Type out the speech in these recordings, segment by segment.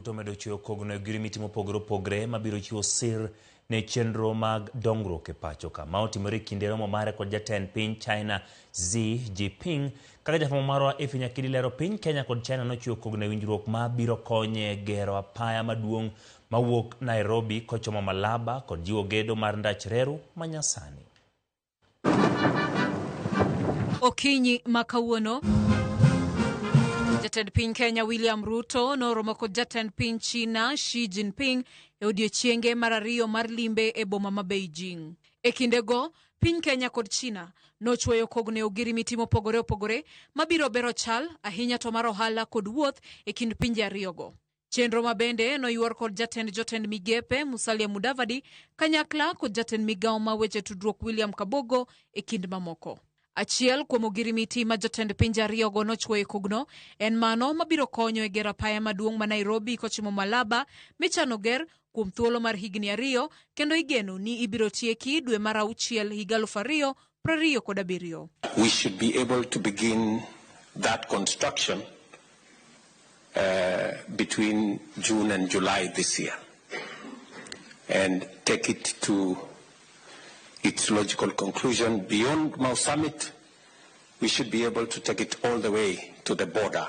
Ruto omedo chiwo kogno e ogirimiti mopogore opogore mabiro chiwo sir ne chenro mag dongruok e pacho ka. Ma otimore e kinde romo mare kod jatend piny China Xi Jinping. Kaka jafwambo marwa Effie Nyakidi lero, piny Kenya kod China nochiwo kogno e winjruok ma biro konye gero apaya maduong' mawuok Nairobi kochomo Malaba kod jiwo gedo mar ndach reru manyasani. Okinyi ma kawuono, jatend piny Kenya William Ruto noromo kod jatend piny China Xi Jinping e odiechienge mar ariyo mar limbe e boma ma Beijing. E kindego, piny Kenya kod China nochwoyo kogno e ogirimiti mopogore opogore mabiro bero chal ahinya to mar ohala kod wuoth e kind pinje ariyogo. Chenro ma bende noyuor kod jatend jotend migepe Musalia Mudavadi kanyakla kod jatend migawo ma weche tudruok William Kabogo e kind mamoko. Achiel kuom ogirimiti ma jotend pinje ariyogo nochwoyo e kogno en mano mabiro konyo e gero apaya maduong' ma Nairobi kochimo Malaba michano ger kuom thuolo mar higni ariyo kendo igeno ni ibiro tieki dwe mar auchiel higa 2027. We should be able to begin that construction between June and July this year and take it to its logical conclusion. Beyond Mau Summit, we should be able to take it all the way to the border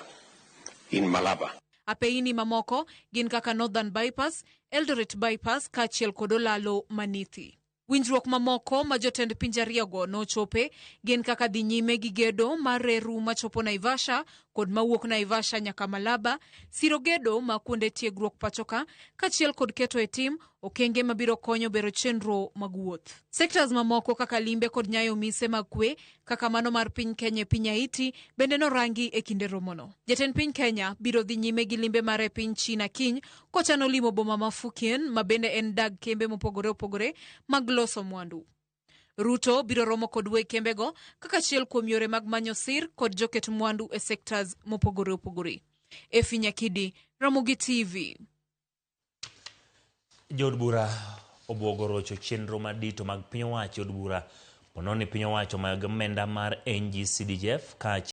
in Malaba. Apeini mamoko gin kaka Northern Bypass, Eldoret Bypass kaachiel kod Olalo Manithi. Winjruok mamoko ma jotend pinje ariyogo nochope gin kaka dhi nyime gi gedo mar reru machopo Naivasha kod mawuok Naivasha nyaka Malaba, siro gedo ma kuonde tiegruok pachoka kaachiel kod keto e tim okenge mabiro konyo bero chenro mag wuoth. Sectors mamoko kaka limbe kod nyayo mise mag kwe kaka mano mar piny Kenya e piny Haiti bende norangi e kinde romono. Jatend piny Kenya biro dhi nyime gi limbe mare e piny China kiny kochano limo boma ma Fujian ma bende en dag kembe mopogore opogore mag loso mwandu. Ruto biro romo kod weg kembego kaka achiel kuom yore mag manyo sir kod joket mwandu e sectors mopogore opogore. Effie Nyakidi, Ramogi TV. Jood bura obwogo rocho chenro madito mag piny owacho. Od bura pono ni piny owacho mag omenda mar NGCDF kaachiel